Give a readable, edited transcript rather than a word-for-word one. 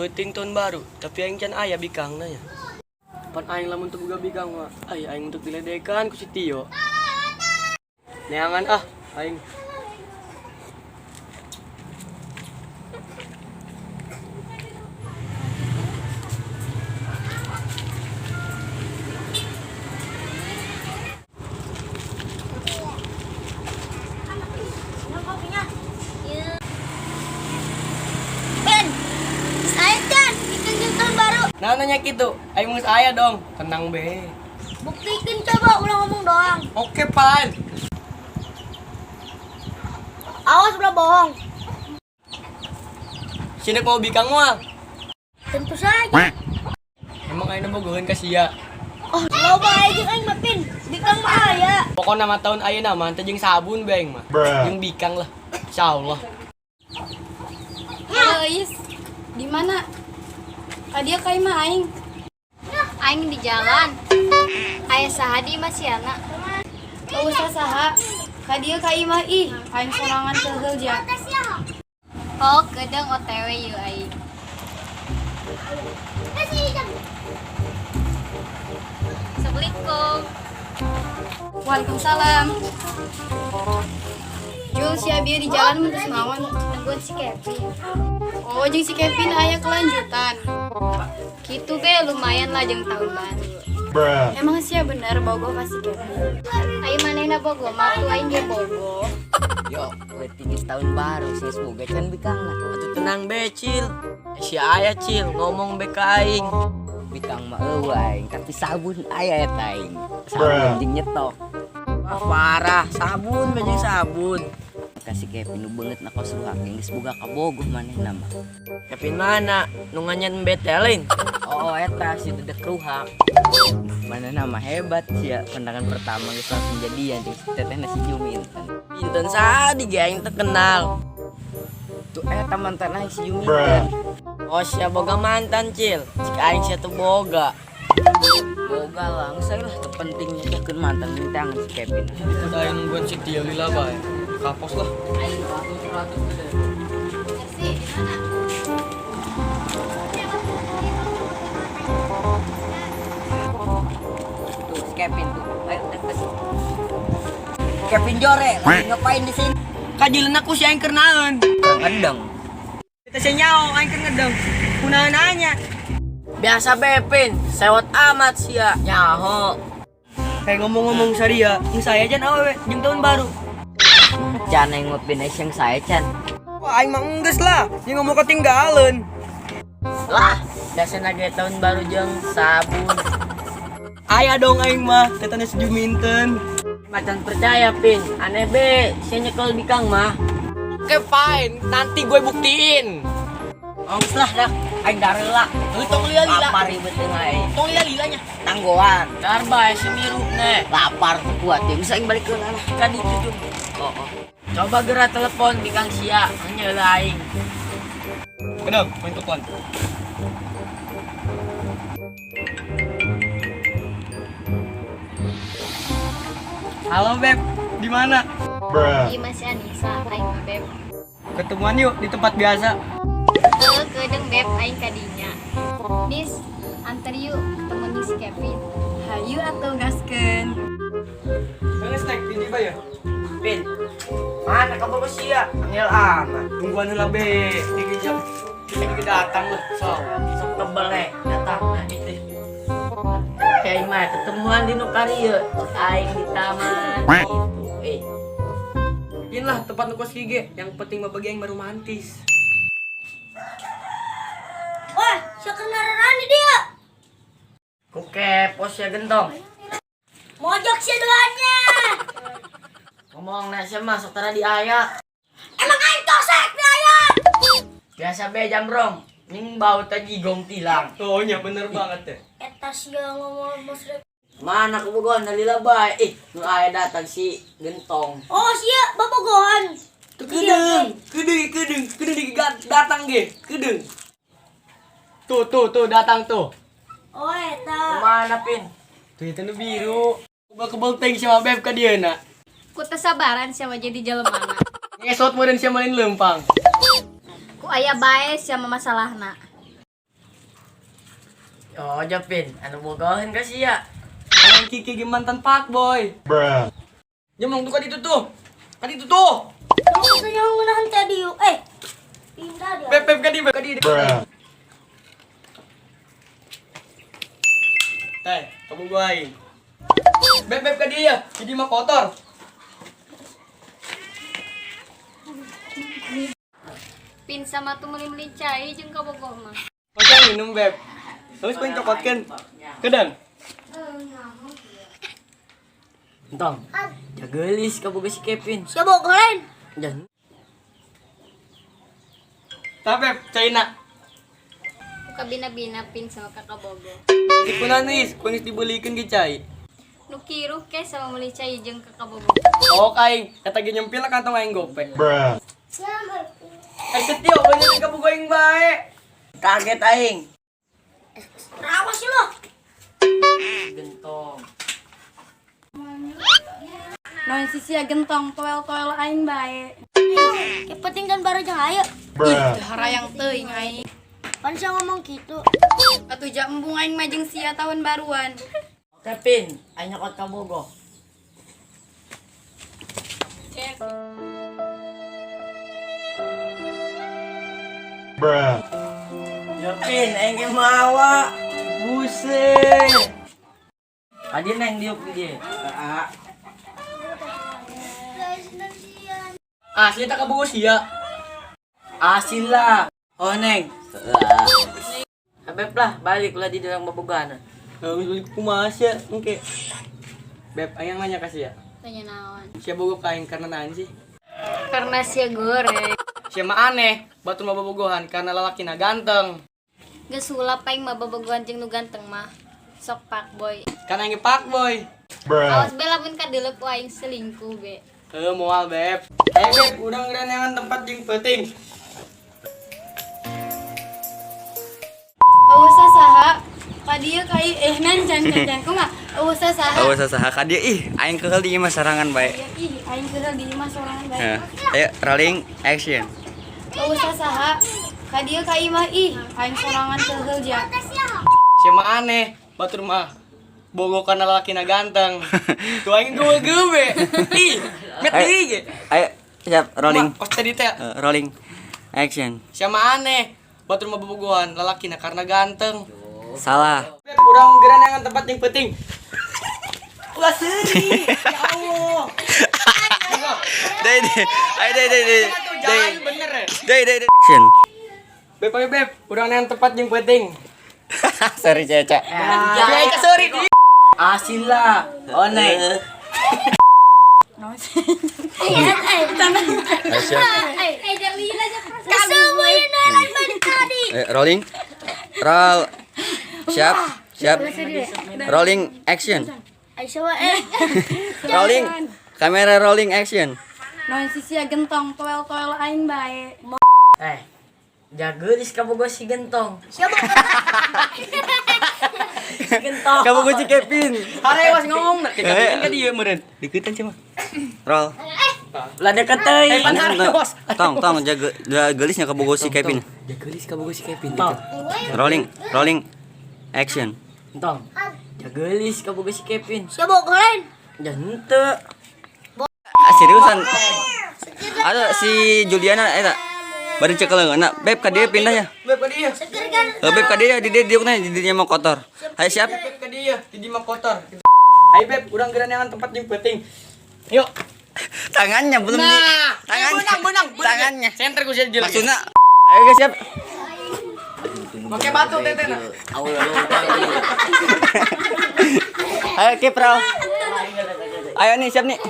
Peuting tahun baru, tapi aing can aya bikangna nya. Pan aing lamun teu boga bikang mah, ay aing untuk diledekan ku si Tio. Neangan ah, aing. Kopinya. Ben, saya can bikin jeung tahun baru. Nah, nanya gitu, aing geus aya dong. Tenang be. Buktikan coba, ulah ngomong doang. Oke, Pan. Awas ulah bohong. Sini mau bikang moal. Tentu saja. Emang aing bogoheun ka sia. Oh, loba aja jeung aing mah, Pin. Bikang mah aya. Pokokna mah tahun ayeuna mah teh jeung sabun be aing mah. Jeung bikang lah. Insyaallah. Halo Is, di mana? Tadi ka imah aing. Aing di jalan. Aya saha di imah siana? Gak usah saha. Ka dieu ka imah ih, aing sorangan keugel ja. Oh, kedeung OTW yeuh aing. Assalamualaikum. Waalaikumsalam. Jul, si Abi di jalan mun geus naon? Nungguan si Kevin. Oh, jeung si Kevin aya kelanjutan. Kitu be lumayan lah jeung tahun baru. Emang sia bener bogoh ka si Kevin? Ayo manehna bogoh mah tuh aing ge bogoh. Yo, leutik geus tahun baru sih boga can bikangna. Atuh tenang be, Cil. Si aya Cil ngomong be ka aing. Bikang mah eueuh aing, tapi sabun aya eta aing. Sabun jeung nyetok. Wah, parah, sabun be jeung sabun. Kasih Kevin nu beungeut na kos ruhak geus boga kabogoh manehna mah. Kevin mana? Nu nganyan betelin. Oh, eta si dedek ruhak. Manehna mah hebat sia, pandangan pertama geus langsung jadian jeung si tetehna si Juminten. Pinten sadi ge aing teu kenal. Tuh eta mantan aing si Juminten. Oh, sia boga mantan, Cil. Cik aing sia teu boga. Boga lah, geus lah teu penting nyekeun mantan mintangan si Kevin. Ikut aing nungguan si Tio lila bae. Kapos lah. Merci, di mana? Tuh si Kevin tuh. Ayo deket. Kevin Jore, lagi ngapain di sini? Kajileun aku si aing keur naon? Ngedeng. Kita sia nyaho aing keur ngedeng. Kunaon nanya? Biasa bepin, sewot amat sia. Nyaho. Kayak ngomong-ngomong saria, geus aya jan awewe jeung tahun baru. Can yang ngopin es yang saya can. Wah, aing mah enggeus lah, jeung ngomong ketinggalan. Lah, biasa nage tahun baru jeung sabun. Aya dong aing mah, teteh si Juminten. Macan percaya, Pin. Aneh be, sia nyekel bikang mah. Oke, fine. Nanti gue buktiin. Ongos lah dah, aing dareula. Lu tong lila-lila. Lapar ribet teu aing. Tong lila-lilanya. Tanggoan. Dar bae si mirup ne. Lapar tuh kuat ya, bisa aing balik ke lah. Kan itu Jum. Oh, oh. Coba gerak telepon bikang sia, hanya aing. Kedang, main telepon. Halo Beb, di mana? Di imah si Anissa, aing mah Beb. Ketemuan yuk di tempat biasa. Heuh, kedeung Beb aing ka dinya. Nis, anter yuk ketemu jeung si Kevin. Hayu atuh gaskeun. Mana snack di ya? Pin. Mana kamu sia? Angel amat. Tungguan heula be, 3 jam. Tiga datang lah, so. Sok tebel eh, datang nah itu. Kayak mah ketemuan di nu karieu, aing di taman gitu. Eh, Inilah tempat nu kos gige, yang penting mah bagi yang romantis. Wah, sia kendaraan dia. Ku kepo sia gentong. Mojok sia doannya. Ngomong nek sia mah sok tara diayak. Emang aing tosek diayak. Biasa be jamrong, ning bau teh jigong tilang. Oh nya bener banget teh. Eta sia ngomong musrik. Mana kabogohan lila bae. Eh, nu aya datang si gentong. Oh, sia babogohan. Tuh kedeung, kedeung, kedeung, kedeung datang ge, kedeung. Tuh, tuh, tuh datang tuh. Oh, eta. Mana Pin? Tuh itu nu biru. Kebel-kebel teuing sama Beb ka dieu na. Ku teu sabaran sia mah jadi jelemana. Ngesot meureun sia malin leumpang. Ku aya bae sia mah masalahna. Oh, Japin, anu bogohan ka sia. Aing Kiki ge mantan pak boy. Bruh. Nyemong tuh ka ditu tuh. Ka ditu tuh. Kamu tuh yang ngunahan tadi yuk. Eh, pindah dia. Beb beb ka di beb ka di. Teh, kamu gua aing. Beb beb ka dia, jadi mah kotor. Pin sama tuh meuli-meuli cai jeung kabogoh mah. Masa minum beb. Terus pengen cokotkeun. Kedang. Entong. Jagelis kaboga si Kevin. Siapa bogohan? Jan. Tah beb, caina. Buka bina-bina pin sama kakabogoh. Si kunanis, kunis dibelikeun ge cai. Nu kiruh ke sama meuli cai jeung kakabogoh. Oh aing, kata ge nyempil lah kantong aing gope. Eh setio, banyak kabogoh aing bae. Kaget aing. Rawas sih lo. Gentong. Naon si sia gentong toel-toel aing bae. Yang penting kan baru jangan ayo. Ih, harayang teuing aing. Pan saya ngomong gitu. Atuh ja embung aing mah jeung sia tahun baruan. Kevin, aing nyokot kabogoh. Japin, aing ge mawa. Buset. Tadi neng diuk di dia. Ah, Asli tak kabogoh sia. asin lah. Oh neng. Beb lah, balik lah di dalam bobogan. Geus beli kumaha sia engke. Beb, aing nanya ka sia. Tanya naon. Sia bogoh ka aing karena naon sih? Karena sia goreng. Sia mah aneh, batur mah bobogohan karena lalakina ganteng. Geus sulap aing mah bobogohan jeung nu ganteng mah. Sok pak boy. Karena aing pak boy. Awas be lamun kadeuleup ku aing selingkuh be. Eh moal beb. Eh beb, urang geranangan tempat jeung penting. Eueuh saha? Ka dieu ka ieu eh nan can can can kumaha? Eueuh saha? Awas saha ka dieu ih, aing keuheul di imah sorangan bae. Ya, ih, aing keuheul di imah sorangan bae. Heh. Ayo rolling action. Eueuh saha? Ka dieu ka imah ih, aing sorangan keuheul ja. Sia mah aneh, batur mah bogoh karena lalakina ganteng. Tuh aing gewe be. Ih, met deui ge. Ayo siap rolling. Kos tadi teh. Rolling action. Sia mah aneh, batur mah bobogohan lalakina karena ganteng. Salah. Beb, urang geranangan tempat yang penting. Ulah seuri. Ya Allah. Deh deh. Ayo deh deh deh. Jalan bener ya. Deh deh deh. Action. Beb, ayo beb, urang neangan tempat yang penting. Sorry Caca. Ya, Caca sorry. Asin lah. Oh neng. Ayo siap. Eh jalila aja. Semuanya nalan balik tadi. Rolling. Roll. Siap. Siap. Rolling action. Aisyah eh. Rolling. Kamera rolling action. Naon si sia gentong toel-toel aing bae. Eh, jagelis kabogoh si gentong. Siapa? Si gentong. Kamu si Kevin. Harewas ngomong nah, kayak kan dia meureun. Deketan cuma. Roll. Lah deket teuing. Eh, pan harewas. Tong tong jaga gelisnya kabogoh si Kevin. Jagelis kabogoh si Kevin. Tong. Rolling, rolling action. Entong. Jagelis kabogoh si Kevin. Siapa bogohan? Jante. Ah, seriusan. Ada si Juliana eta. Bari cekel nah, beb ka dia pindah ya. Beb ka dia. Seger kan? Eh, beb ka dia di dia diukna di dinya mah kotor. Ayo siap. Beb ka dia, di dia mah kotor. Ayo beb, urang geranangan tempat yang penting. Yuk. Tangannya belum di Nah, tangannya. benang, benang, benang. Tangannya. Center gue jadi jelek. Maksudnya ayo guys siap. Pakai batu tete nah. Ayo keep roll. Ayo nih siap nih.